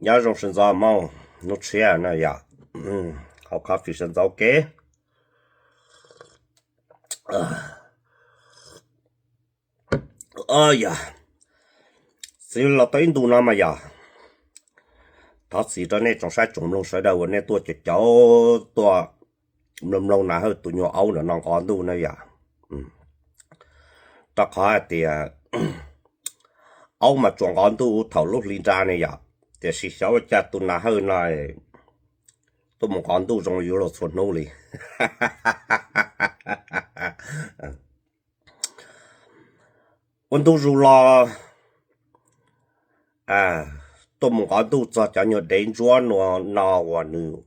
Nyob zoo sawv ntxov mog, hnub tshiab no yom, haus coffee sawv ntxov ua ke. Yog, txiv los tau ib ntu no mas yog, thov txim rau nej tsoom saib tsoom mloog sawv daws uas nej tuaj caum caum tuaj mloog mloog Nas Hawj tus nyuag aub ntawm no nqov ntuj na yom. Rau qhov hais tias aub mas tsuas nqov ntuj thaum lub hli nra ne yom, tiam sis xyov ua cas tus Nas Hawj no tuaj mus nqov ntuj zoo yuav luag txhua hnub li. Ua ntu zus los tuaj mus nqov ntuj txog cov nyuag dev ntsuab no uas nws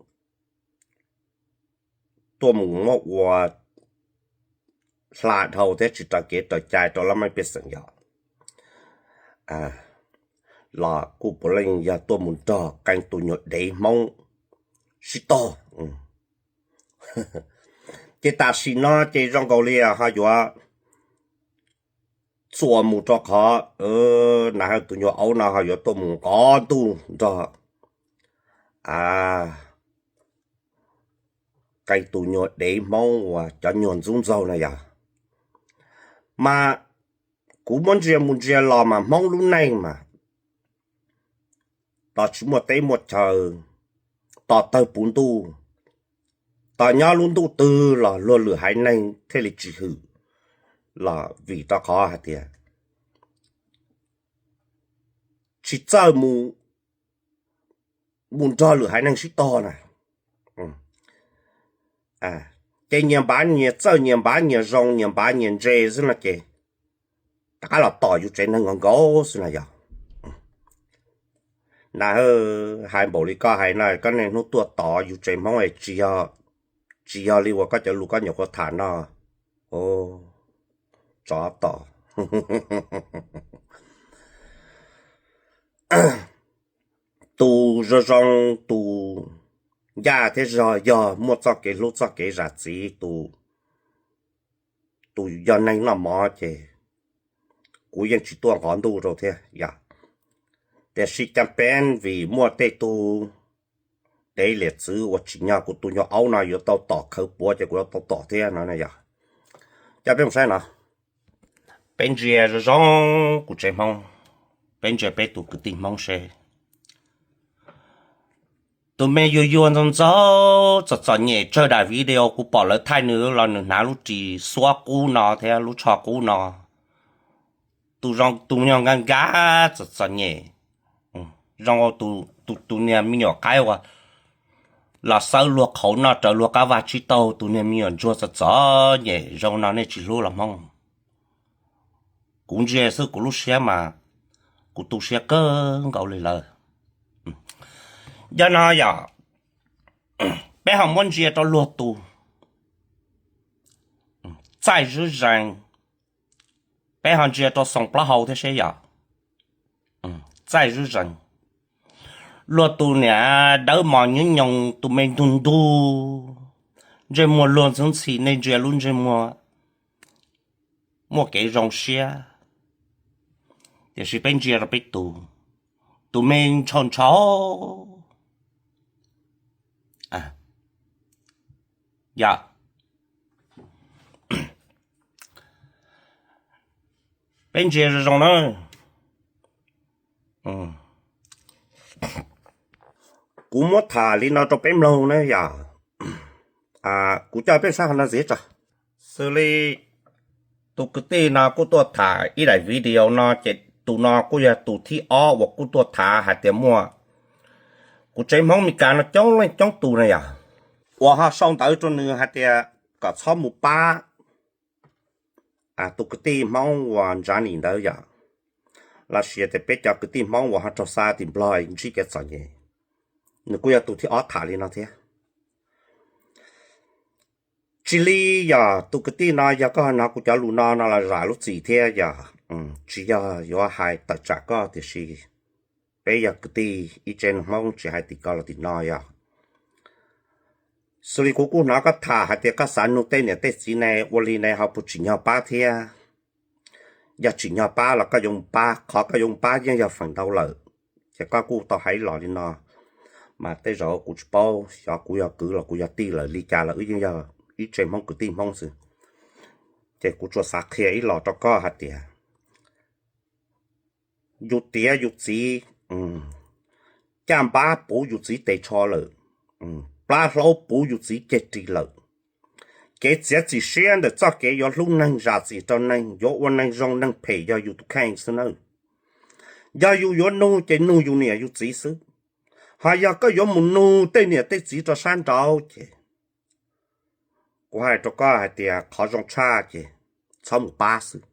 tuaj mus muab ua hla dhau thiab tsis raws kev raws cai rau lab mej pej xeem yom, los kuj puav leej yog tuaj mus nrog qee tus nyuag dev Hmoob sib tog. Ces tam sim no ces zoo nkaus li ho yuav txuas mus rau qhov Nas Hawj tus nyuag aub no ho yuav tuaj mus nqov ntuj nrog qee tus nyuag dev Hmoob uas cov nyuag ntxub ntxaug na yom. Mas kuv muab ntsia mus ntsia los mas Hmoob lub neej mas tos tsis muaj teb muaj chaw, tos tawg puv ntuj, tos nyob lub ntuj twg los luag lwm haiv neeg thiaj li tsis hwm, los vim rau qhov hais tias tsis txawj mus, mus nrog lwm haiv neeg sib tog na. Ces nyias npav nyias txawj, nyias npav nyias zoo, nyias npav nyias ntse xwb no ces rov qab los tom yus tsev neeg nkaus nkaus xwb no yog. Nas Hawj, hais npaum li koj hais no, koj niaj hnub tuaj tom yus tsev Hmoob, tsis yog li uas koj cov lus koj nyuam qhuav tham no, tsov tom. Tus zoo zoo, tus ncaj thiab zog, yog muaj txoj kev hlub txoj kev zam txim, tus yog neeg noj mov ces kuv yeej tsis tuaj nqov ntuj rau thiab yom. Tiam sis cas peb vim muaj tej tug dev liam txwv uas tsim nyog kuv tus nyuag aub no yuav tau tom khawv puav ces kuv yuav tau tom thiab no yog. Coj peb mus saib no, peb ntsia zoo zoo kuv tsev Hmoob, peb ntsia peb tus kwv tij Hmoob seb. Tus me yuag yuag ntxoov ntxaug txom txom nyem tsawg daim video kuv pom lawv thaij nws los nws hnav lub ris xuab qub no thiab lub tsho qub no. Tus zoo tus me nyuag nkag nkag txom txom nyem, zoo tus tus niag me nyuam qaib uas los xawb luag qhauv noj raws luag qab vaj tsib taug, tus niag me nyuam ntsuag txom txom nyem zoo no nej tsis hlub los Hmoob. Kuv ntsia xwb kuv lub siab mas kuv tu siab kawg nkaus li lawm. Yog no yom, peb ho muab ntsia rau luag tus txaij zuj zees, peb ho ntsia rau xoom plaub hau thiab seb yom. Txaij zuj zees, luag tus niam dawb mos nyob nyoos, tus me ntug ntug, ntsej muag luag ntxhwb ntxhi, nej ntsia lub ntsej muag muaj kev zoo siab. Tiam sis peb ntsia rau peb tus, tus me ntshau ntshau, yom, peb ntsia zoo zoo na. Kuv muab tham li no rau peb mloog na yom. Kuv coj peb saib qhov no ntxiv tso. Xws li tus kwv tij no kuj tuaj tham ib daim video no ces tus no kuj yog tus thib ob uas kuj tuaj tham hais tias muaj kuv tsev Hmoob Meskas no coob leej coob tus na yom, uas ho sau ntawv rau nws hais tias kom txhob mus pab tus kwv tij Hmoob uas Ntsav Nim ntawd yom, los sis tias peb cov kwv tij Hmoob uas ho raug xa tim Nplog ntsib kev txom nyem. Nws kuj yog tus thib ob tham li no thiab. Tsis li yog tus kwv tij no, yog koj hnov kuv cov lus no no los zam lub txim thiab yog tsis yog yuav hais tawm tsam koj, tiam sis peb yog kwv tij ib tsev neeg Hmoob, tsis hais tim ko los tim no yog. Xws li kuv kuj hnov koj tham hais tias koj xav nug tej niam tej txiv ne, ua li ne ho puas tsim nyog pab thiab? Yog tsim nyog pab los koj yuav mus pab, qhov koj yuav mus pab yeej yog feem ntau lawm. Ces koj kuj tau hais ib los li no, mas tej zaum kuv tsis paub xyov kuv yog kwv los kuv yog tij lawm li cas los wb yeej yog ib tse Hmoob kwv tij Hmoob xwb. Ces kuv tsuas xav qhia ib los rau koj hais tias yus tiav yus txiv caj npab puv yus txiv tes tsho lawm, plab hlaub puv yus txiv ceg ris lawm. Kev txiav txim siab ntawm txoj kev yuav hlub neeg, zam txim rau neeg, yuav ua neeg zoo neeg phem yog yus tus kheej xwb nawb. Yog yus yuav nug ces nug yus niam yus txiv xwb. Ho yog koj yuav mus nug tej niam tej txiv rau sab nraud ces kuv hais rau koj hais tias qhov zoo tshaj ces txhob mus pab xwb.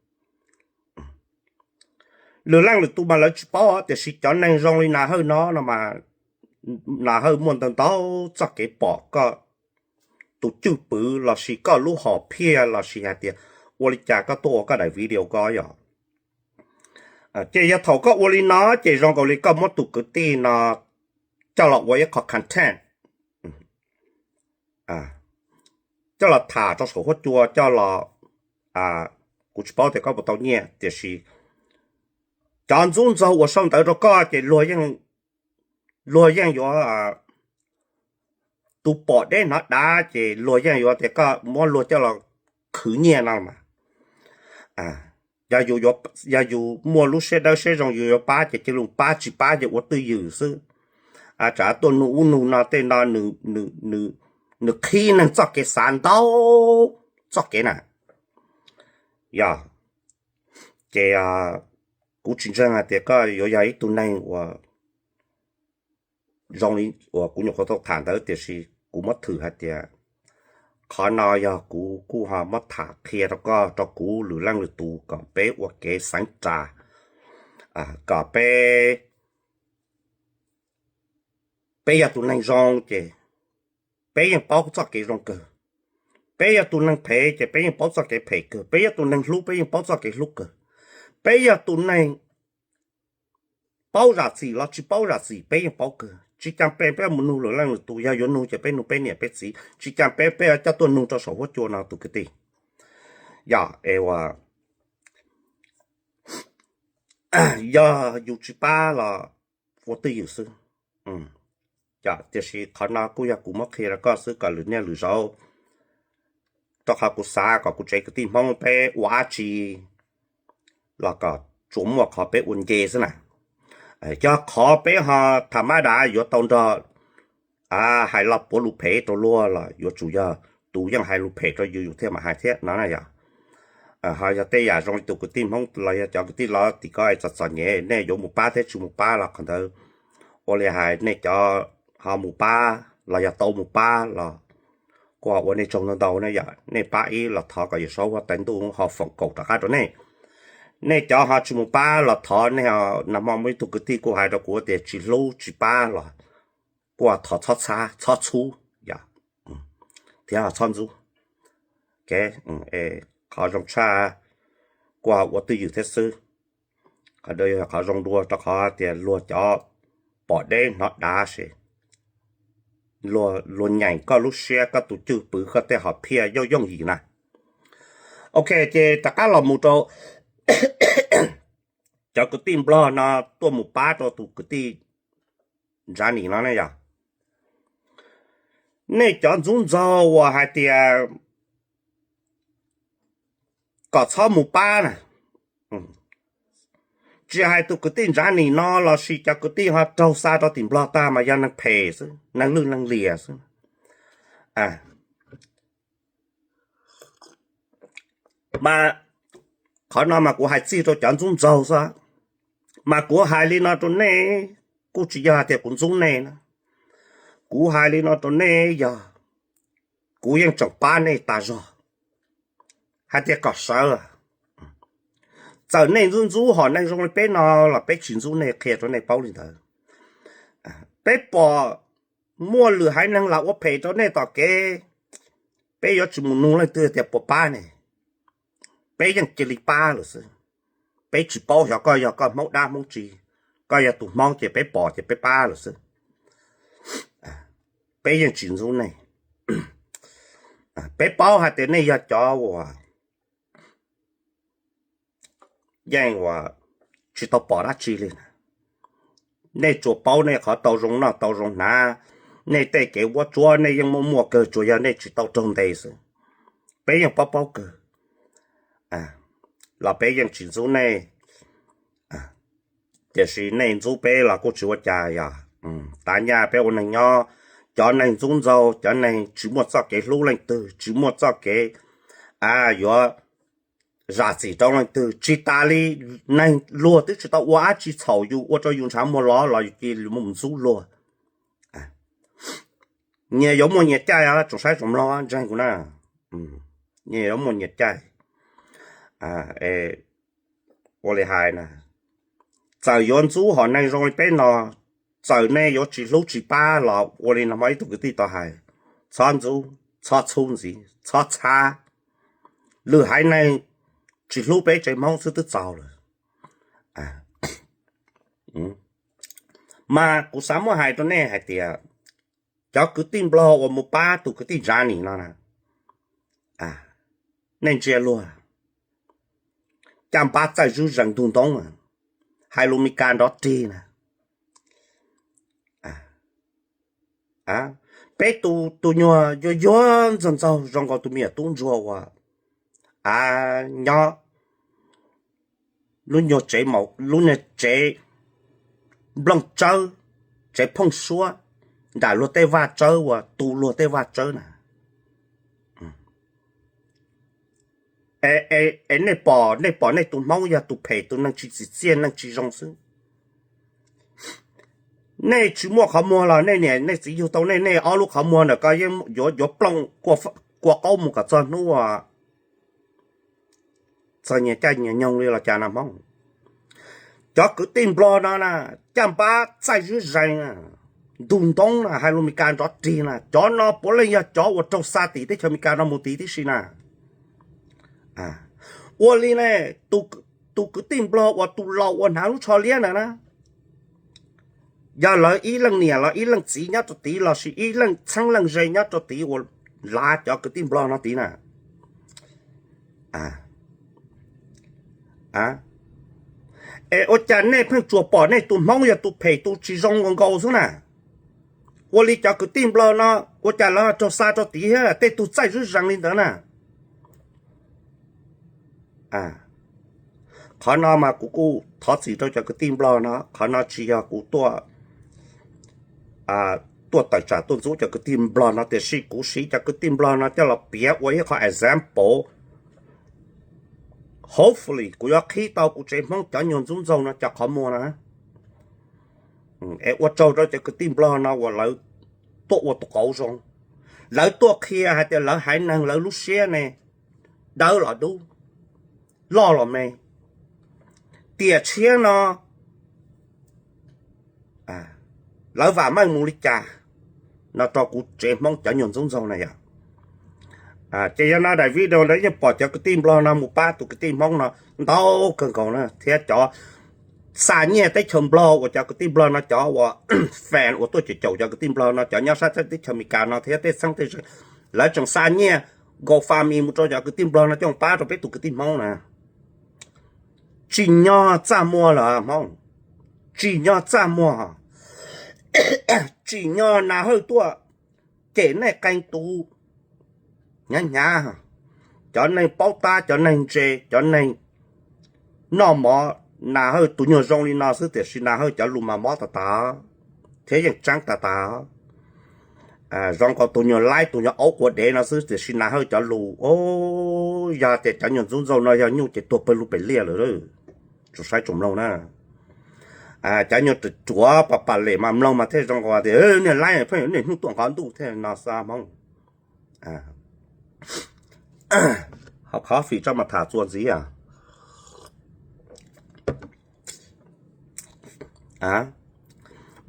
Lwm leej lwm tus mas lawv tsis paub tiam sis cov neeg zoo li Nas Hawj no no mas, Nas Hawj muaj ntau ntau txoj kev pom koj tus cwj pwm lossis koj lub hom phiaj lossis hais tias ua li cas koj tuaj ua koj daim video ko yog. Ces yog thaum koj ua li no ces zoo nkaus li koj muab tus kwv tij no coj los ua ib qho content, coj los tham rau saum huab cua coj los, kuv tsis paub tias koj puas tau nyiaj tiam sis cov ntxub ntxaug uas sau ntawv rau koj ces luag yeej yuav, tus pom deb hnov dav ces luag yeej yuav tias koj muab luag coj los khwv nyiaj no mas. Yog yus muaj lub siab dawb siab zoo yus yuav pab ces cia li pab, tsis pab ces ua twj ywm xwb. Tsam tuaj nug ub nug no tej no nws qhib neeg txoj kev xav ntau txoj kev na. Yog, ces kuv tsis ntseeg hais tias koj yuav yog ib tug neeg uas zoo li uas kuv nyuam qhuav tau tham ntawd tiam sis kuv muab thwm hais tias qhov no yog kuv kuj ho muab tham qhia rau koj rau kuv lwm leej lwm tus kom peb ua kev xeev ras, kom peb, peb yog tus neeg zoo ces peb yeej paub txoj kev zoo kawg, peb yog tus neeg phem ces peb yeej paub txoj kev phem kawg, peb yog tus neeg hlub peb yeej paub txoj kev hlub kawg, peb yog tus neeg paub zam txim los tsis paub zam txim peb yeej paub kawg. Tsis cas peb, peb mus nug lwm leej lwm tus, yog yuav nug ces peb nug peb niam peb txiv, tsis cas peb, peb coj tuaj nug rau saum huab cua no tus kwv tij. Yog es uas yog yus tsis pab los ua twj ywm xwb. Tiam sis qhov no kuj yog kuv muab qhia rau koj xwb kom lwm niaj lwm zaus, rau qhov kuv xav kom kuv tsev kwv tij Hmoob peb ua dab tsi los kom tsuas muaj qhov peb ua nce xwb na. Yog qhov peb ho tham mab dav yuav tau nrog hais los puav lus phem rau luag los yuav tsum yog tus yeej hais lus phem rau yus yus thiaj mam hais thiab no na yog. Ho yog tej yam zoo li tus kwv tij Hmoob los yog cov kwv tij los tim ko es txom txom nyem nej yuav mus pab thiab tsis mus pab los qhov ntawd ua li hais nej cov ho mus pab los yog tau mus pab los kuj ua nej tsaug ntau ntau ne yom. Nej pab ib los thov kom Yawm Saub Huab Tais Ntuj ho foom kaum rov qab rau nej. Nej cov ho tsis mus pab los thov nej, nag hmo muaj ib tug kwv tij kuj hais rau kuv tias tsis hlub tsis pab los kuj thov txhob txhab txhob txhub yom, thiab ho txhob ntxub. Qhov zoo tshaj kuj ua twj ywm thiab xwb. Qhov zoo dua rau qhov tias luag cov pom deb hnov dav ces luag nyeem koj lub siab, koj tus cwj pwm, koj tej hom phiaj yooj yooj yim na. Ok, ces rov qab los mus rau cov kwv tij Nplog no tuaj mus pab rau tus kwv tij Ntsav Nis no ne yog. Nej cov ntxub ntxaug uas hais tias kom txhob mus pab na, tsis hais tus kwv tij Ntsav Nis no los sis cov kwv tij ho raug xa rau tim Nplog tag mas yog neeg phem xwb, neeg lwj neeg liam xwb. Mas qhov no mas kuv hais txij rau cov ntxub ntxaug xwb. Mas kuv hais li no rau nej, kuj tsis yog hais tias kuv ntxub nej na. Kuv hais li no rau nej yog kuv yeej tseem pab nej tas zog, hais tias kom sawv. Txawm nej ntxub ntxub hom neeg zoo li peb no los peb tsis ntxub nej, qhia rau nej paub li ntawd. Peb pom muaj lwm haiv neeg los ua phem rau nej tom kev, peb yuav tsis mus nug leej twg tias puas pab ne. Peb yeej cia li pab lawm xwb. Peb tsis paub xyov koj yog koj Hmoob dab Hmoob tsi, koj yog tus Hmoob ces peb pom ces peb pab lawm xwb. Peb yeej tsis ntxub nej. Peb paub hais tias nej yog cov uas yeej uas tsis tau pom dab tsi li. Nej tsuas paub nej qhov tau zoo noj tau zoo hnav, nej tej kev vuab tsuab nej yeej muaj muaj kawg, tsuas yog nej tsis tau raug ntes xwb. Peb yeej paub paub kawg, los peb yeej tsis ntxub nej. Tiam sis nej ntxub peb los kuj tsis ua cas, yog tav nyaj peb ua neeg nyob, cov neeg ntxub ntxaug, cov neeg tsis muaj txoj kev hlub leej twg, tsis muaj txoj kev yuav zam txim rau leej twg, tsis tas li neeg luag twb tsis tau ua dab tsi txhaum yus, ua rau yus ntshav muag los los yus cia li mus ntxub luag. Nyias yuav muaj nyias caij, tsoom saib tsoom mloog ntseeg kuv na, nyias yuav muaj nyias caij. Ua li hais na, txawm yuav ntxub hom neeg zoo li peb no, txawm nej yuav tsis hlub tsis pab los ua li no, ib tug kwv tij tau hais, txhob ntxub, txhob txhub ntxiv, txhob txhab. Lwm haiv neeg tsis hlub peb tsev Hmoob xwb twb txaus lawm. Mas kuv xav muab hais rau nej hais tias, cov kwv tij Nplog uas mus pab tus kwv tij Johnny no na, nej ntsia luag, caj npab txaij zuj zees ntug ntoo, hais lus Mes Kas nrov rig na. Peb tus tus nyuag yuag yuag ntxaug ntxaug zoo nkaus tus me nyuam tub ntsuag uas nyob lub nyuag tsev, lub nyuag tsev nplooj tsawb, tsev phooj suab, nram luag tej vaj tsawb uas tu luag tej vaj tsawb na. Es nej pom, nej pom nej tus Hmoob yog tus phem, tus neeg tsis tsim txiaj, neeg tsis zoo xwb. Nej tsis muaj qhov muag los nej niam nej txiv yug tau nej, nej ob lub qhov muag ntawm ko yeej yuav yuav plooj kua qaub mus kom txog hnub txog nyias caij nyias nyoog li los cas na Hmoob. Cov kwv tij Nplog no na, caj npab txaij zuj zees ntug ntoo na, hais lus Mes Kas nrov rig na, cov no puav leej yog cov uas raug xa tim teb chaws Mes Kas no mus tid tib si na. Ua li ne, tus kwv tij Nplog uas tus laus uas hnav lub tsho liab ntawd na, yog lawv ib leej niam los ib leej txiv nyob rau tid lossis ib leej txheeb leej ze nyob rau tid uas lav cov kwv tij Nplog no tid na. Es ua cas nej pheej tsuas pom nej tus Hmoob yog tus phem tus tsis zoo nkaus nkaus xwb na? Ua li cov kwv tij Nplog no, ua cas lawv raug xa rau tid thiab tej tug txaij zuj zees li ntawd na? Qhov no mas kuv kuj thov txim rau cov kwv tij Nplog no, qhov no tsis yog kuv tuaj tuaj tawm tsam tuaj ntxub cov kwv tij Nplog no, tiam sis kuv siv cov kwv tij Nplog no coj los piav ua ib qho example. Hopefully kuv yuav qhib tau kuv tsev Hmoob cov nyuag ntxub ntxaug no cov qhov muag na, es ua tsaug rau cov kwv tij Nplog no uas lawv tuaj ua tus qauv zoo, lawv tuaj qhia hais tias lawv haiv neeg lawv lub siab ne, dawb los dub, loj los me, tiam tshiab no lawv vam meej mus li cas no rau kuv tsev Hmoob cov nyuag ntxub ntxaug na yom. Ces yog no daim video ntawd yeej pom cov kwv tij Nplog no mus pab tus kwv tij Hmoob no ntau kawg nkaus na, thiab cov xa nyiaj teb chaws Nplog uas cov kwv tij Nplog no, cov uas fan uas tuaj caum caum cov kwv tij Nplog no, cov nyob sab teb chaws Amelikas no thiab tej txheeb tej ze, lawv tseem xa nyiaj GoFundMe mus rau cov kwv tij Nplog no coj pab rau peb tus kwv tij Hmoob na. Tsim nyog txaj muag lawm Hmoob, tsim nyog txaj muag, tsim nyog Nas Hawj tuaj cem nej qee tus hnyav hnyav, cov neeg paub tab, cov neeg ntse, cov neeg noj mov. Nas Hawj tus nyuag zoo li no xwb tiam sis Nas Hawj cov lus mas mob tas tas thiab yeej tseeb tas tas. Zoo nkaus tus nyuag laib tus nyuag aub quav dev no xwb tiam sis Nas Hawj cov lus, yog tias cov nyuag ntxub ntxaug no yog nyuj ces tuag pawg lug pem liaj lawm. Tsoom saib tsoom mloog na, cov nyuag ruam ruam pam pam lem mas mloog mas thiaj zoo nkaus tias niag laib pheej niaj hnub tuaj nqov ntuj thiaj no xwb Hmoob. Hauv coffee tso mas tham txuas ntxiv.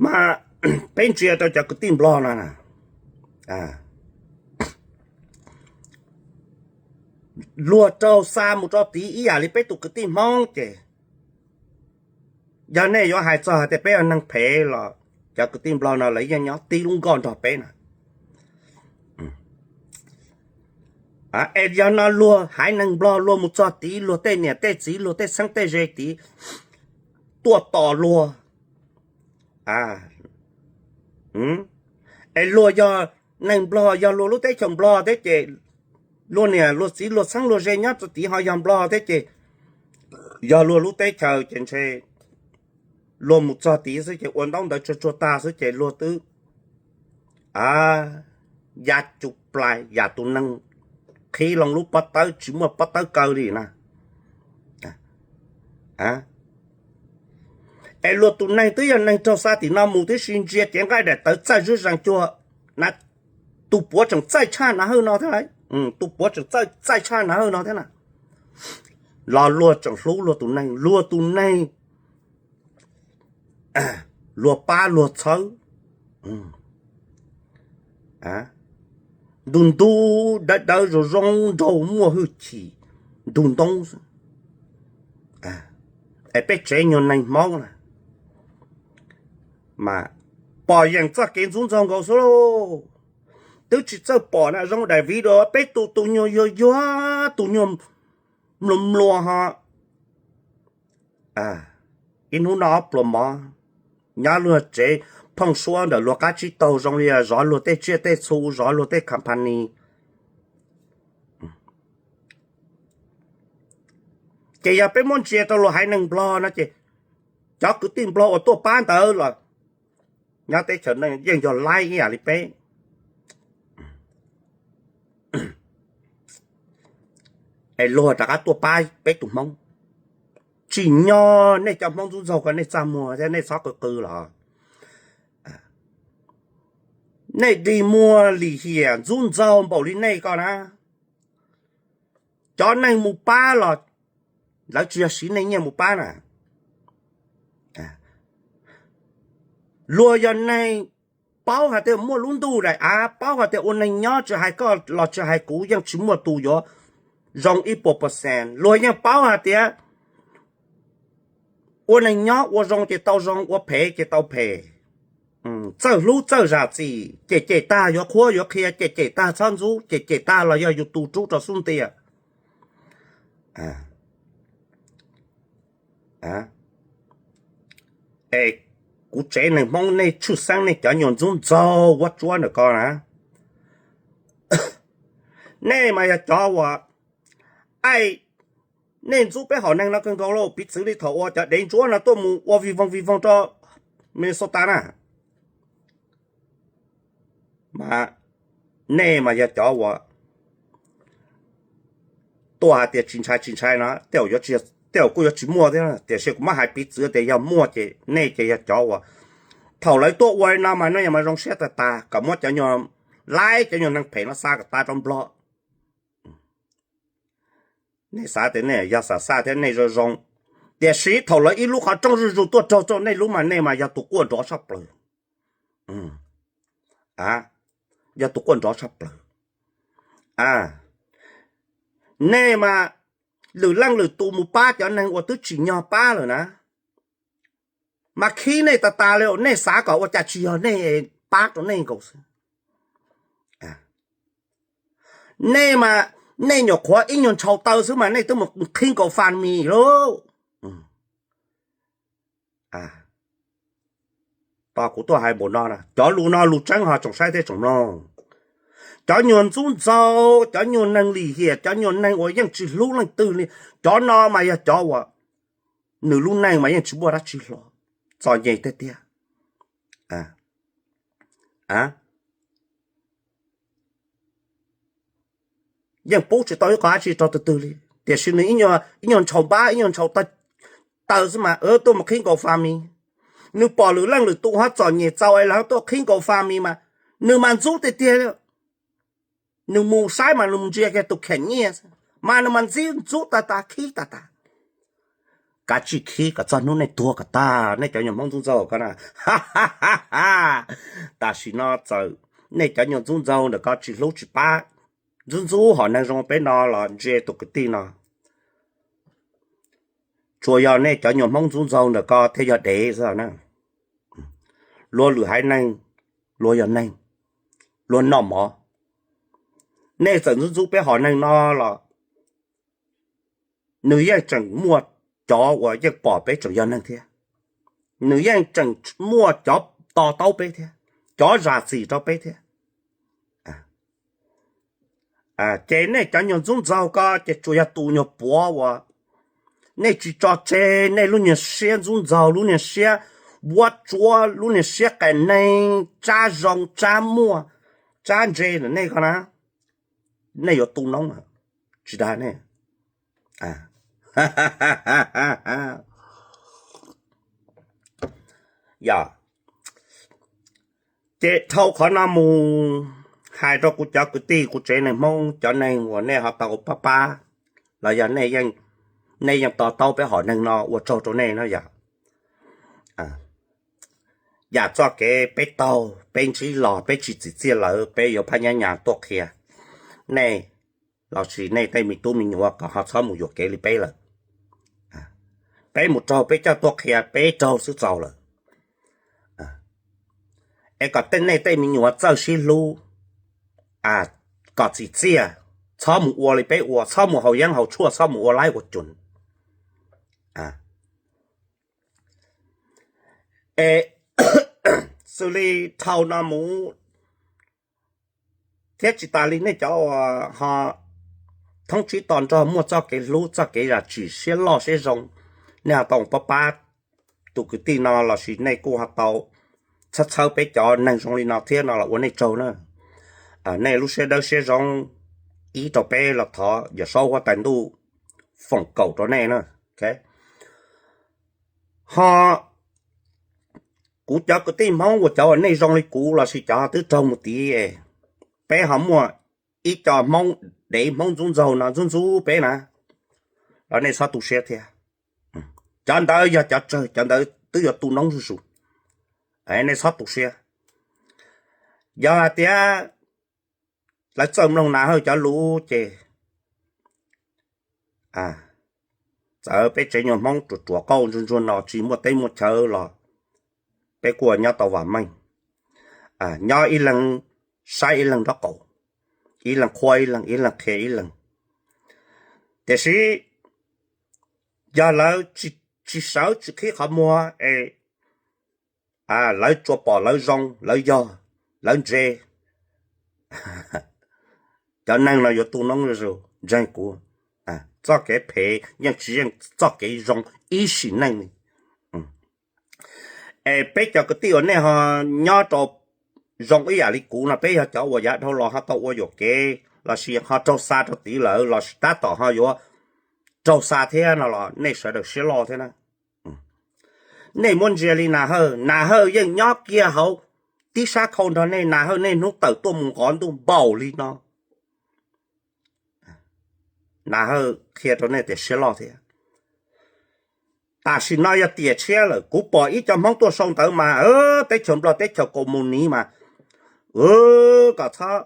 Mas peb ntsia rau cov kwv tij Nplog no, luag raug xa mus rau tid ib yam li peb tus kwv tij Hmoob ces yog nej yuav hais txog hais tias peb yog neeg phem los cov kwv tij Nplog no lawv yeej nyob tib lub nkoj nrog peb na. Es yog no luag haiv neeg Nplog luag mus txog tid, luag tej niam tej txiv, luag tej txheeb tej ze tid tuaj tos luag, Es luag yog neeg Nplog, yog luag lub teb chaws Nplog thiab ces luag niam luag txiv luag txheeb luag ze nyob rau tid ho yog Nplog thiab ces yog luag lub teb chaws ces ntshe luag mus txog tid xwb ces ua ntaub ntawv tsuag tsuag tag xwb ces luag twb ya cuj plais yam tus neeg qhib loo lub pob tawb tsis muaj pob tawb kaw li na. Es luag tus neeg twb yog neeg raug xa tim no mus tib si ntsia cev nqaij daim tawv txaij zuj zees cuag na, tus puav tseem txaij tshaj na hawj no thiab, tus puav tseem txaij tshaj na hawj no thiab na, los luag tseem hlub luag tus neeg, luag tus neeg luag pab luag txhawb, ntug ntug dawb dawb zoo zoo nraug muaj hwj chim ntug ntoob xwb. Es peb tsev nyuag neeg Hmoob na mas pom yeej txoj kev ntxub ntxaug nkaus xwb lauj. Twb tsis txawj pom na zoo daim video peb tus tus nyuag yuag yuag tus nyuag mluas mluas ho ib hnub noj ob pluas mov, nyob luag tsev phooj suab ntawm luag qab tsib taug zoo li zov luag tej tsiaj tej txhu zov luag tej company. Ces yog peb muab ntsia rau luag haiv neeg Nplog no ces cov kwv tij Nplog uas tuaj pab ntawd los nyob teb chaws no yeej yog laib ib yam li peb. Es luag rov qab tuaj pab peb tus Hmoob. Tsim nyog nej cov Hmoob ntxub ntxaug ko nej txaj muag thiab nej txhob qw qw los nej dig muag lim hiam ntxub ntxaug npaum li nej ko na. Cov neeg mus pab los lawv tsis yog siv nej nyiaj mus pab na. Luag yog neeg paub hais tias muaj lub ntuj daim av, paub hais tias ua neeg nyob tsis hais koj los tsis hais kuv yeej tsis muaj tus yuav zoo ib puas percent. Luag yeej paub hais tias ua neeg nyob ua zoo ces tau zoo, ua phem ces tau phem. Txawj hlub txawj zam txim, cem cem tag yuav qhuab yuav qhia, cem cem tag txhob ntxub, cem cem tag los yog yus tus rub rau xub ntiag. Es kuv tsev neeg Hmoob nej tshwj xeeb nej cov nyuag ntxub ntxaug vuab tsuab ntawm ko na. Nej mas yog cov uas, aim, nej ntxub peb hom neeg no kawg nkaus lauj. Piv txwv li thaum uas cov dev ntsuab no tuaj mus ua vij voog vij voog rau Minnesota na, mas nej mas yog cov uas tuaj hais tias tsis ntshai tsis ntshai no, tej zaum kuj yuav tsis muaj thiab, tiam sis kuv muab hais piv txwv tias yog muaj ces nej ces yog cov uas thaum lawv tuaj ua li no mas nej mas zoo siab tag tas kom muab cov nyuag laib cov nyuag neeg phem no xa kom tas rau Nplog. Nej xav tias nej yog xav xaj thiab nej zoo zoo, tiam sis thaum lawv ib lub qhov rooj zuj zus tuaj raug rau nej lub mas nej mas yog tus quaj nrov tshaj plaws. Yog tus quaj nrov tshaj plaws. Nej mas lwm leej lwm tus mus pab cov neeg uas twb tsim nyog pab lawm na, mas khib nej tas tas li. Nej xav kom ua cas tsis yog nej pab rau nej nkaus xwb. Nej mas, nej nyuam qhuav ib nyuag ntshaus taw xwb mas nej twb mus qhib nkaus fami lauj. Tos kuv tuaj hais npaum no, cov lus no lus tseeb ho tsoom saib thiab tsoom mloog. Cov nyuag ntxub ntxaug, cov nyuag neeg lim hiam, cov nyuag neeg uas yeej tsis hlub leej twg li, cov no mas yog cov uas nws lub neej mas yeej tsis muaj dab tsi hlob, txom nyem tiag tiag. Yeej pub tsis tau ib qho dab tsi rau tus twg li, tiam sis nws ib nyuag ntshaus npab, ib nyuag ntshaus taw xwb mas tuaj mus qhib nkaus fami. Nws pom lwm leej lwm tus ho txom nyem txaus es lawv tuaj qhib nkaus fami mas nws mas ntxub tiag tiag. Nws mus saib mas nws mus ntsia kiag tus kheem nyiaj xwb mas nws mas ntxub ntxub tag tag khib tag tag. Kav tsij khib kom txog hnub nej tuag kom tag nej cov nyuag Hmoob ntxub ntxaug ko na. Tam sim no txawm nej cov nyuag ntxub ntxaug ntawm ko tsis hlub tsis pab, ntxub ntxub hom neeg zoo peb no los ntsia tus kwv tij no, tsuas yog nej cov nyuag Hmoob ntxub ntxaug ntawm ko thiaj yog dev xwb na. Luag lwm haiv neeg, luag yog neeg, luag noj mov. Nej txawm ntxub ntxub peb hom neeg no los nws yeej tseem muaj cov uas yeej pom peb tseem yog neeg thiab. nws yeej tseem muaj cov to taub peb thiab, cov zam txim rau peb thiab. Ces nej cov nyuag ntxub ntxaug ko ces tsuas yog tus nyuag puav uas nej tsis tso tseg nej lub niag siab ntxub ntxaug, lub niag siab vuab tsuab, lub niag siab qias neeg, tsab zoo tsab muaj, tsab ntse ntawm nej ko na, nej yuav tu noob, tsis dag nej. Yog, ces dhau qhov no mus hais rau kuv cov kwv tij kuv tsev neeg Hmoob, cov neeg uas nej ho tau pab pab los yog nej yeej to taub peb hom neeg no, ua tsaug rau nej no yog. Yam txoj kev peb taug peb ntsib los peb tsis txim txiaj lawm, peb yuav phab nyab nyas tuaj qhia nej lossis nej tej me tub me nyuam kom ho txhob mus yuam kev li peb lawm. Peb mus raug peb coj tuaj qhia peb raug xwb txaus lawm. Es kom nej tej me nyuam txawj sib hlub, kom txim txiaj, txhob mus ua li peb ua, txhob mus haus yeeb haus tshuaj, txhob mus ua laib ua cum. Es xws li dhau no mus thiab tsis tas li nej cov uas ho thoob tsib to nrog muaj txoj kev hlub txoj kev zam txim siab loj siab zoo, nej ho tau pab pab tus kwv tij no lossis nej kuj ho tau txhawb txhawb peb cov neeg zoo li no thiab no los ua nej tsaug na. Nej lub siab dawb siab zoo ib rau peb los thov Yawm Saub Huab Tais Ntuj foom kaum rau nej na. Ho kuv cov kwv tij Hmoob uas cov uas nej zoo li kuv lossis cov twb raug mus tid, peb ho muaj ib co Hmoob dev Hmoob ntxub ntxaug no ntxub ntxub peb na, los nej txhob tu siab thiab. Cov ntawd yog cov tsawg, cov ntawd twb yuav tu noob zuj zus, nej txhob tu siab. Yog hais tias lawv txawj mloog Nas Hawj cov lus ces txawm peb tsev nyuag Hmoob ruam ruam qauj ntsuag ntsuag no tsis muaj teb muaj chaw los peb kuj nyob tau vam meej, nyob ib leeg saib ib leeg nraub qaum, ib leeg qhuab ib leeg, ib leeg qhia ib leeg. Tiam sis yog lawv tsis sawv tsis qhib qhov muag es lawv tsuas pom lawv zoo, lawv yog, lawv ntse, cov neeg no yuav tu noob zuj zus. Ntseeg kuv, txoj kev phem yeej tsis yeej txoj kev zoo ib sim neej li. Es peb cov kwv tij uas nej ho nyob rau zoo ib yam li kuv no, peb yog cov uas yav dhau los ho tau ua yuam kev lossis ho raug xa rau tid lawm lossis tab tom ho yuav raug xa thiab no los nej sawv daws siab loj thiab na. Nej muab ntsia li Nas Hawj, Nas Hawj yeej nyob kiag hauv tib sab khau nrog nej, Nas Hawj niaj hnub tawm tuaj mus nqov ntuj npaum li no. Nas Hawj qhia rau nej tias siab loj thiab. Tam sim no yog tiam tshiab lawm, kuv pom ib co Hmoob tuaj sau ntawv mas teb chaws Nplog teb chaws Kaus Mus Niv mas kom txhob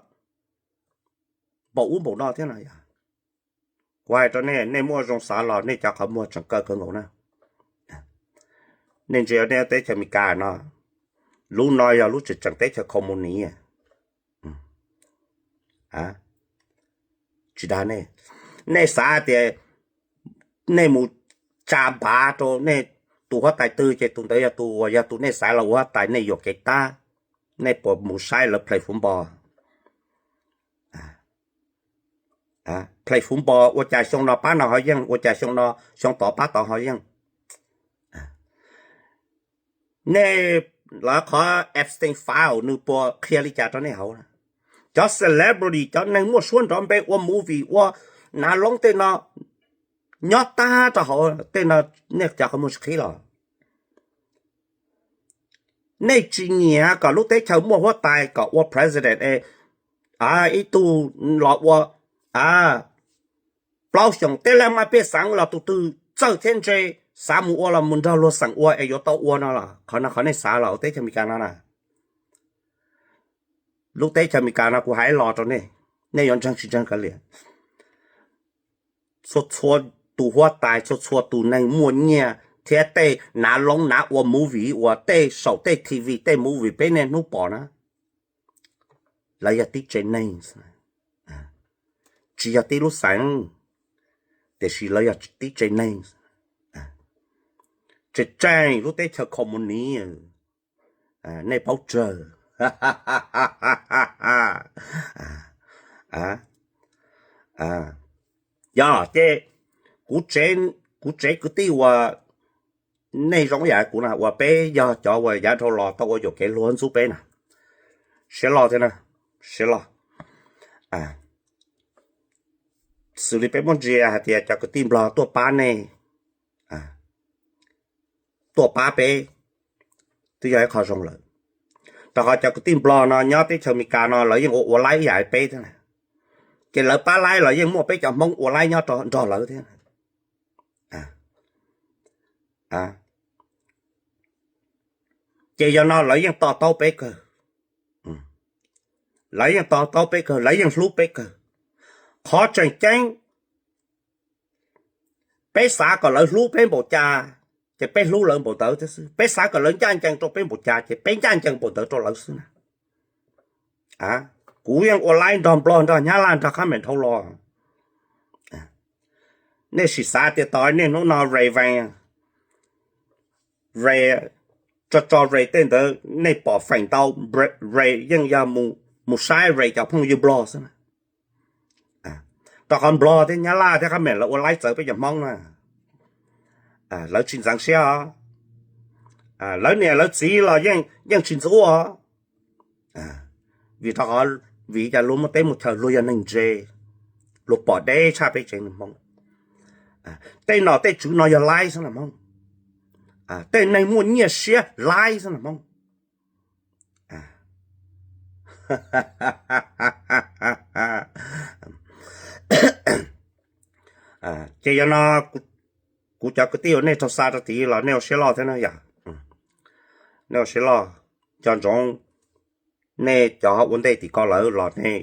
npaum ub npaum no thiab no yog. Kuv hais rau nej, nej muaj zoo xav los nej cov qhov muag tseem kaw kawg nkaus na. Nej ntsia nej teb chaws Amelikas no, lub no yog lub tseem tseem teb chaws Kaus Mus Niv. Tsis dag nej, nej xav tias nej mus tsa npav rau nej tus huab tais twg ces tus ntawd yog tus uas yog tus nej xav los ua huab tais, nej yuam kev tab. Nej puas mus saib lawv play football? Play football ua cas xyoo no pab no ho yeej, ua cas xyoo no xyoo tod pab tod ho yeej. Nej lawv qhov Epstein file nws puas qhia li cas rau nej hauv? Cov celebrity, cov neeg muaj suab nrov npe ua movie ua nav loob tej no nyob tag rau hauv tej no, nej cov qhov muag tsis qhib los? Nej tsis nyiam kom lub teb chaws muaj huab tais kom ua president es ib tug los ua plaub xyoos, tej leej maj pej xeem los tus twg txawj thiab ntse xav mus ua los mus nrog luag xeem ua es yuav tau ua no los? Qhov no qhov nej xav los teb chaws Amelikas no na? Lub teb chaws Amelikas no kuv hais los rau nej, nej yuav ntseeg tsis ntseeg kav liam. Txhua txhua tus huab tais, txhua txhua tus neeg muaj nyiaj thiab tej nav loob nav ua movie uas tej saum tej T V tej movie peb niaj hnub pom na, lawv yog tib tsev neeg, tsis yog tib lub xeev, tiam sis lawv yog tib tsev neeg. tseem tseem lub teb chaws khaus mus niv, nej paub tsawg. Yog ces kuv tsev kwv tij uas nej zoo yam kuv na, uas peb yog cov uas yav dhau los tau ua yuam kev luag ntxub peb na, siab loj thiab na, siab loj. Xws li peb muab ntsia hais tias cov kwv tij Nplog tuaj pab nej, tuaj pab peb, twb yog ib qho zoo lawm. Rau qhov cov kwv tij Nplog no nyob teb chaws Amelikas no lawv yeej ua ua laib ib yam li peb thiab na, ces lawv pab laib los yeej muaj peb cov Hmoob ua laib nyob nrog lawv thiab. Ces yog no lawv yeej to taub peb kawg, lawv yeej to taub peb kawg, lawv yeej hlub peb kawg. Qhov tseem ceeb, peb xav kom lawv hlub peb npaum cas, ces peb hlub lawv npaum ntawd thiab xwb. Peb xav kom lawv ncaj ncees rau peb npaum cas, ces peb ncaj ncees npaum ntawd rau lawv xwb na. Kuv yeej ua laib nrog Nplog, nrog Nyab Laj, nrog qhab meem dhau los. Nej sim xav tias tos nej hnub no re ve, re, tso tso re tej ntawd nej pom feem ntau, re yeej yog mus saib re cov phooj ywg Nplog xwb na. Rau qhov Nplog thiab Nyab Laj thiab qhab meem lawv ua laib txawv peb cov Hmoob na, lawv tsis ntxeev siab os. Lawv niam lawv txiv los yeej tsis ntxub os. Vim rau qhov, vim cas luag muaj teb muaj chaw, luag yog neeg ntse, luag pom deb tshaj peb tsev neeg Hmoob. Tej nom tej tswv no yog laib xwb na Hmoob. Tej neeg muaj nyiaj siab laib xwb na Hmoob. Ces yog no, kuv cov kwv tij uas nej raug xa rau tid los nej ua siab loj thiab na yom. Nej ua siab loj, nco ntsoov, nej cov ua ntej tim ko lawm los nej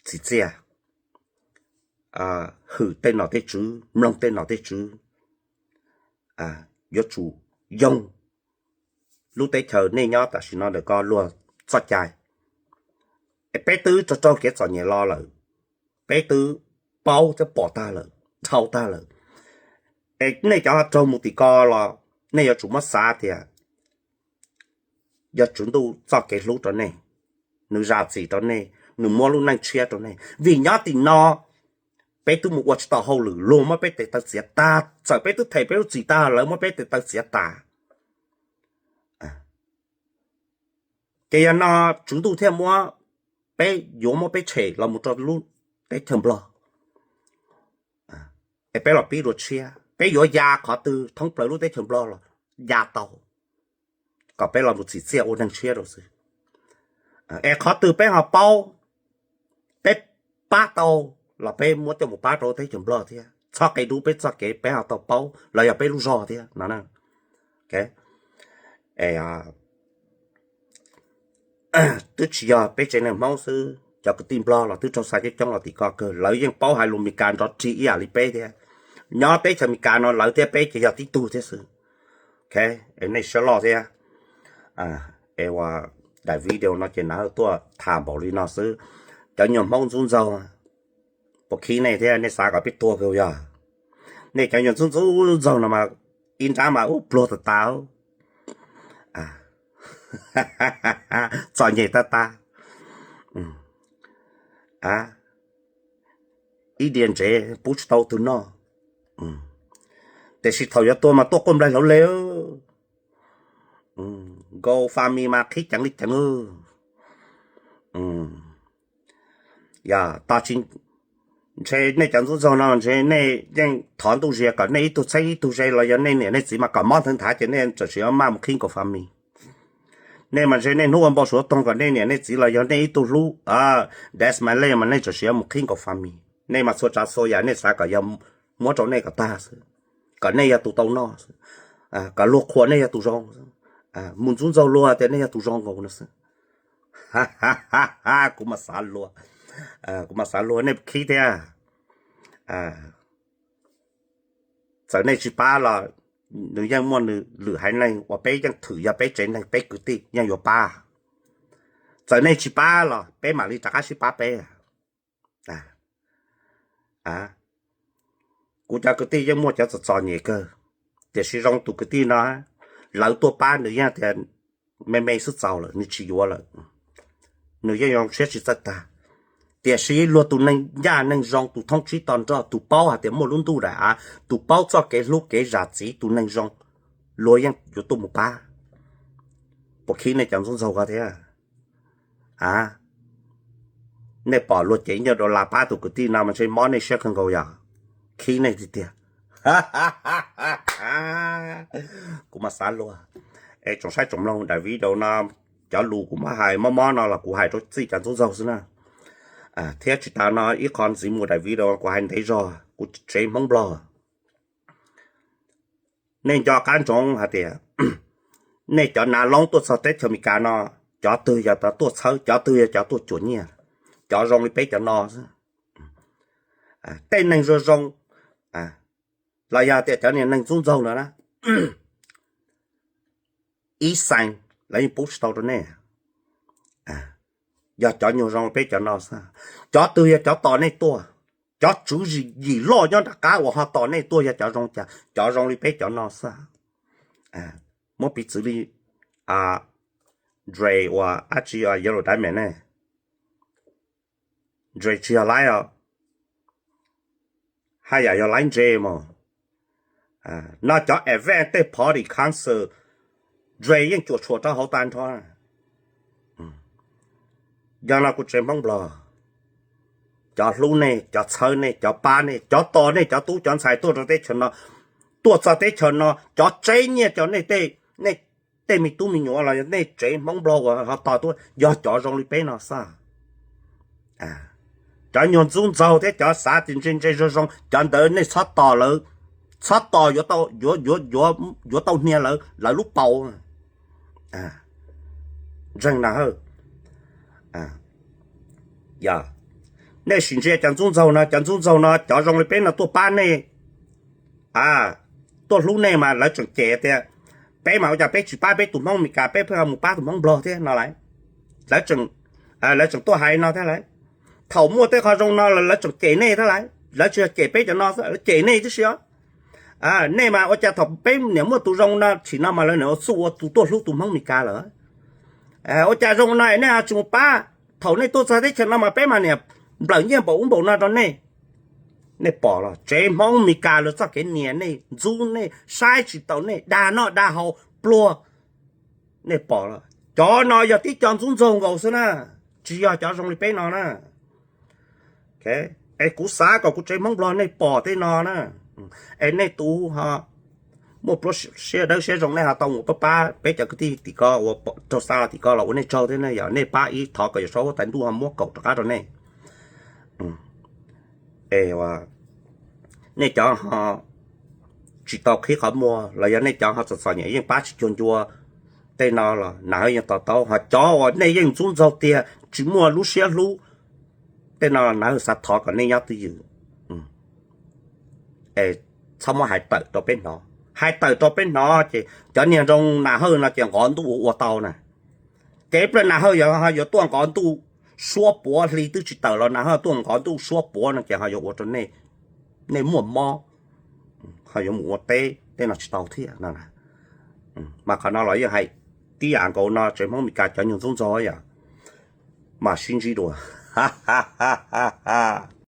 txim txiaj hwm tej nom tej tswv, mloog tej nom tej tswv, yuav tsum yoog lub teb chaws nej nyob tam sim no ntawm ko luag txoj cai. Es peb twb raug raug kev txom nyem los lawm, peb twb paub thiab pom tag lawm, dhau tag lawm. Es nej cov raug mus tim ko los nej yuav tsum muab xav tias yog Tswv Ntuj txoj kev hlub rau nej, nws zam txim rau nej, nws muab lub neej tshiab rau nej. Vim nyob tim no peb twb mus ua tsis tau hauj lwm, luag muab peb tes taw txiav tag, txawm peb twb them peb lub txim tag lawv muab peb tes taw txiav tas. Ces yog no Tswv Ntuj thiaj muab, peb yuav muab peb tshem los mus rau lub teb chaws Nplog. Es peb los pib dua tshiab, peb yuav ya qhov twg thoob plaws lub teb chaws Nplog los ya tau, kom peb los mus txim txiaj ua neeg tshiab rau xwb. Es qhov twg peb ho paub, peb pab tau los peb muab coj mus pab rau teb chaws Nplog thiab. Txhob qia dub peb txoj kev, peb ho tau paub los yog peb lub zog thiab no. Twb tsis yog peb tsev neeg Hmoob xwb, cov kwv tij Nplog los twb raug xa coob coob los tim ko kawg, lawv yeej paub hais lus Meskas nrov rig ib yam li peb thiab. Nyob teb chaws Amelikas no lawv thiab peb ces yog tib tug thiab xwb. Es nej siab loj thiab. Es ua daim video no ces nav tuaj tham npaum li no xwb. Cov nyuag Hmoob ntxub ntxaug, puas khib nej thiab, nej xav kom peb tuag kawg yog? Nej cov nyuag ntxub ntxub ntxaug no mas ib nrab mas ub pluag tas tas, txom nyem tas tas, ib diav ntsev pub tsis tau tus noj. Tiam sis thaum yuav tuag mas tuaj quaj nplaig hlauv le. GoFundMe mas qhib ceev li ceev. Yog tos tsis, ntshe nej cov ntxub ntxaug no ntshe nej yeej thov ntuj zia kom nej ib tug txheeb ib tug ze los yog nej niam nej txiv mas kom mob nthwv nthav ces nej txawm sim maj mus qhib GoFundMe. Nej mas ntshe nej hnub ua npau suav toog kom nej niam nej txiv los yog nej ib tug hlub, death smiley mas nej txawm sim mus qhib GoFundMe. Nej mas txhua tsav txhua yam nej xav kom yog muab rau nej kom tag xwb, kom nej yog tus tau noj xwb, kom luag qhuas nej yog tus zoo, mus ntxub ntxaug luag tias nej yog tus zoo nkaus no xwb. Kuv mas xav luag, kuv mas xav luag nej khib thiab. Txawm nej tsis pab los nws yeej muaj nws lwm haiv neeg uas peb yeej thwm yog peb tsev neeg peb kwv tij yeej yuav pab. Txawm nej tsis pab los peb mam li rov qab sib pab peb. Kuv cov kwv tij yeej muaj cov txom txom nyem kawg, Tiam sis zoo tus kwv tij no, lawv tuaj pab nws yeej tias me me xwb txaus lawm, nws tsis yuav lawm, nws yeej zoo siab tsis txawj tag. Tiam sis luag tus neeg ncaj neeg zoo, tus thoob tsib to nroj, tus paub hais tias muaj lub ntuj daim av, tus paub txoj kev hlub kev zam txim, tus neeg zoo, luag yeej yuav tuaj mus pab. Puas khib nej cov ntxub ntxaug ko thiab? A, nej pom luag cev ib nyuag dollar pab tus kwv tij no mas ntshe mob nej siab kawg nkaus yog? Khib nej tiag tiag. Kuv mas xav luag. Es tsoom saib tsoom mloog daim video no, cov lus kuv muab hais mob mob no los kuv hais rau txij cov ntxub ntxaug xwb na. Thiab tsis tas no ib qho ntxiv mus daim video kuv hais ntev zog, kuv tsev Hmoob Nplog. Nej nco qab ntsoov hais tias nej cov nav loob tuaj txog teb chaws Amelikas no, cov twg yog cov tuaj txhawb, cov twg yog cov tuaj cuam nyiaj, cov zoo li peb cov no xwb. Tej neeg zoo zoo, los yog tias cov niag neeg ntxub ntxaug no na, ib xees lawv yeej pub tsis tau rau nej. Yog cov nyuag zoo li peb cov no xwb. Cov twg yog cov tos nej tuaj, cov tswv yim loj nyob nram qab uas ho tos nej tuaj yog cov zoo cas? Cov zoo li peb cov no xwb. Muab piv txwv li Dre uas dab tsi, Yellow Diamond ne, Dre tsis yog Light os, haj yam yog Light J mos. No cov event tej party concert, Dre yeej cuam tshuam rau hauv tag nrho. Yog no kuv tsev Hmoob Nplog, cov hlub nej, cov txhawb nej, cov pab nej, cov tos nej cov tub cov ntxhais tuaj rau teb chaws no, tuaj txog teb chaws no, cov tseb nyiaj rau nej tej me tub me nyuam los yog nej tsev Hmoob Nplog uas ho tos tuaj yog cov zoo li peb no xwb. Cov nyuag ntxub ntxaug thiab cov xav tias ntse ntse zoo zoo, cov ntawd nej txhob tos lawv, txhob tos yuav tau hnia lawv lub paus. Ntseeg na hawj, nej sim ntsia cov ntxub ntxaug no, cov ntxub ntxaug no cov zoo li peb no tuaj pab nej, tuaj hlub nej mas lawv tseem cem tias peb mas ua cas peb tsis pab peb tus Hmoob Amelikas, peb pheej mus pab tus Hmoob Nplog thiab no lauj. Lawv tseem tuaj hais no thiab lauj. Thaum muaj tej qho zoo no lawv tseem cem nej thiab lauj, lawv tsis yog cem peb cov no xwb, lawv cem nej tib si os. Nej mas ua cas thaum peb niam muaj tus zoo no tsim no mas lawv niam ua txuj ua tus tuaj hlub tus Hmoob Amelikas lawm. Ua cas zoo no nej ho tsis mus pab? Thaum nej tuaj txog teb chaws no mas peb mas niam nplawm nyiaj npaum ub npaum no rau nej. Nej pom los tsev Hmoob Amelikas lawv txoj kev nias nej, ntxub nej, saib tsis taus nej, dag noj dag haus, pluag. Nej pom los cov no yog tib co ntxub ntxaug nkaus xwb na, tsis yog cov zoo li peb no na. Es kuv xav kom kuv tsev Hmoob Nplog nej pom tej no na, es nej tus ho muaj pluab siab dawb siab zoo nej ho tau mus pab pab peb cov kwv tij tim ko uas raug xa los tim ko los ua nej tsaug thiab ne, yog nej pab ib thov kom Yawm Saub huab tais ntuj ho muab kaum rov qab rau nej. Es nej cov ho tsis tau qhib qhov muag los yog nej cov ho txom txom nyem yeej pab tsis cuag ncua tej no los nas hawj yeej to taub, ho cov uas nej yeej ntxub ntxaug tiag tsis muaj lub siab hlub tej no nas hawj xav thov kom nej nyob twj ywm. Es txhob muab hais tawm rau peb hnov, hais tawm rau peb hnov ces cov niag zoo nas hawj no ces nqov ntuj ua ua tau na. Ces ib pliag nas hawj yog ho yuav tuaj nqov ntuj suab puav, hli twb tsis tawm los nas hawj tuaj nqov ntuj suab puav no ces ho yuav ua rau nej muaj mob, ho yuav mus ua teb tej no tsis tau thiab no. Mas qhov no los yeej hais tib yam nkaus no, tsev Hmoob Meskas cov nyuag ntxub ntxaug yom, mam sib ntsib dua.